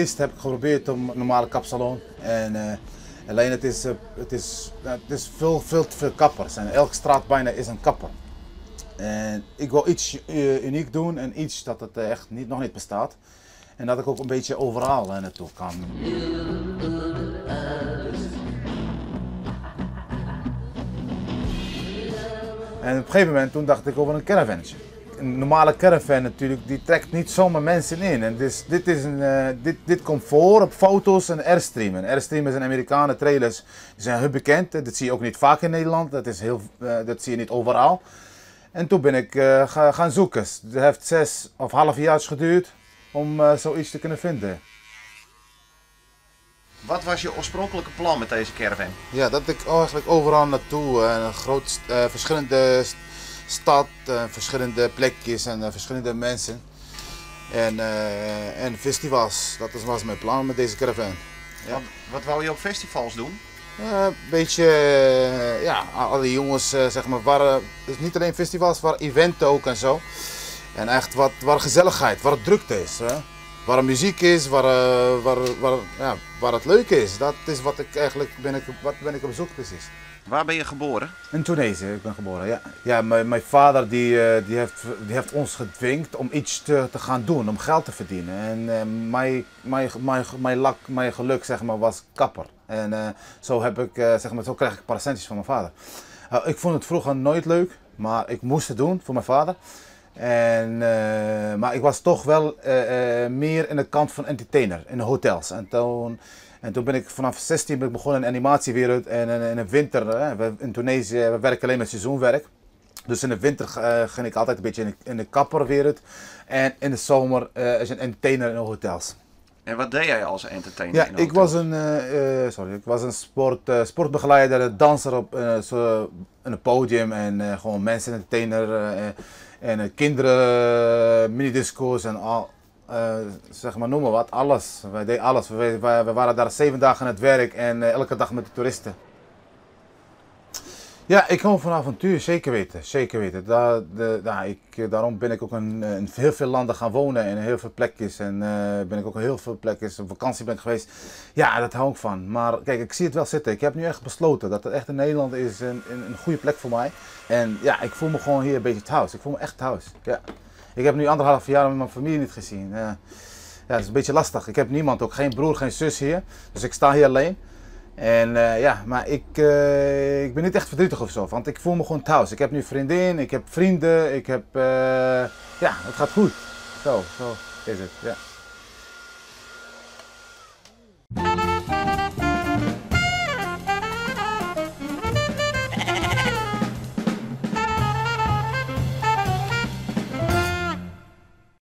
Eerst heb ik geprobeerd om een normale kapsalon. En alleen het is veel, veel te veel kappers. En elke straat bijna is een kapper. En ik wil iets uniek doen en iets dat het echt niet, nog niet bestaat. En dat ik ook een beetje overal naartoe kan. En op een gegeven moment toen dacht ik over een caravannetje. Een normale caravan natuurlijk, die trekt niet zomaar mensen in. En dus, dit, is een, dit, dit komt voor op foto's en Airstream. En Airstream is een Amerikanen trailers, die zijn heel bekend. Dat zie je ook niet vaak in Nederland, dat zie je niet overal. En toen ben ik gaan zoeken. Het heeft 6,5 jaar geduurd om zoiets te kunnen vinden. Wat was je oorspronkelijke plan met deze caravan? Ja, dat ik eigenlijk overal naartoe, een groot, verschillende stad, verschillende plekjes en verschillende mensen. En festivals, dat was mijn plan met deze caravan. Ja. Wat wou je op festivals doen? Een beetje, ja, alle jongens, zeg maar, waren, dus niet alleen festivals, maar eventen ook en zo. En echt waar gezelligheid, waar het drukte is. Hè? Waar muziek is, ja, waar het leuk is. Dat is wat ik eigenlijk ben ik, wat ben ik op zoek precies. Waar ben je geboren? In Tunesië, ik ben geboren, ja. Ja, mijn vader die heeft ons gedwingd om iets te gaan doen, om geld te verdienen. En mijn geluk, zeg maar, was kapper. En zo heb ik, zeg maar, zo krijg ik een paar centjes van mijn vader. Ik vond het vroeger nooit leuk, maar ik moest het doen voor mijn vader. Maar ik was toch wel meer in de kant van entertainer, in de hotels. En toen ben ik vanaf 16 ben ik begonnen in de animatiewereld. En in de winter, hè, in Tunesië, we werken alleen met seizoenwerk. Dus in de winter ging ik altijd een beetje in de kapperwereld. En in de zomer als een entertainer in de hotels. En wat deed jij als entertainer Ja, in de ik was hotels? een, sorry, ik was een sportbegeleider, een danser op zo, in een podium en gewoon mensen entertainer en kinderen, minidisco's en al, zeg maar, noem maar wat, alles. Wij deden alles. We waren daar 7 dagen aan het werk en elke dag met de toeristen. Ja, ik hou van avontuur, zeker weten. Zeker weten. Nou, daarom ben ik ook in heel veel landen gaan wonen en in heel veel plekjes. En ben ik ook in heel veel plekjes op vakantie ben ik geweest. Ja, dat hou ik van. Maar kijk, ik zie het wel zitten. Ik heb nu echt besloten dat het echt in Nederland is een goede plek voor mij. En ja, ik voel me gewoon hier een beetje thuis. Ik voel me echt thuis. Ja. Ik heb nu 1,5 jaar met mijn familie niet gezien. Ja, het is een beetje lastig. Ik heb niemand, ook geen broer, geen zus hier. Dus ik sta hier alleen. En ja, maar ik ben niet echt verdrietig of zo, want ik voel me gewoon thuis. Ik heb nu vriendin, ik heb vrienden, ja, het gaat goed. Zo is het, ja.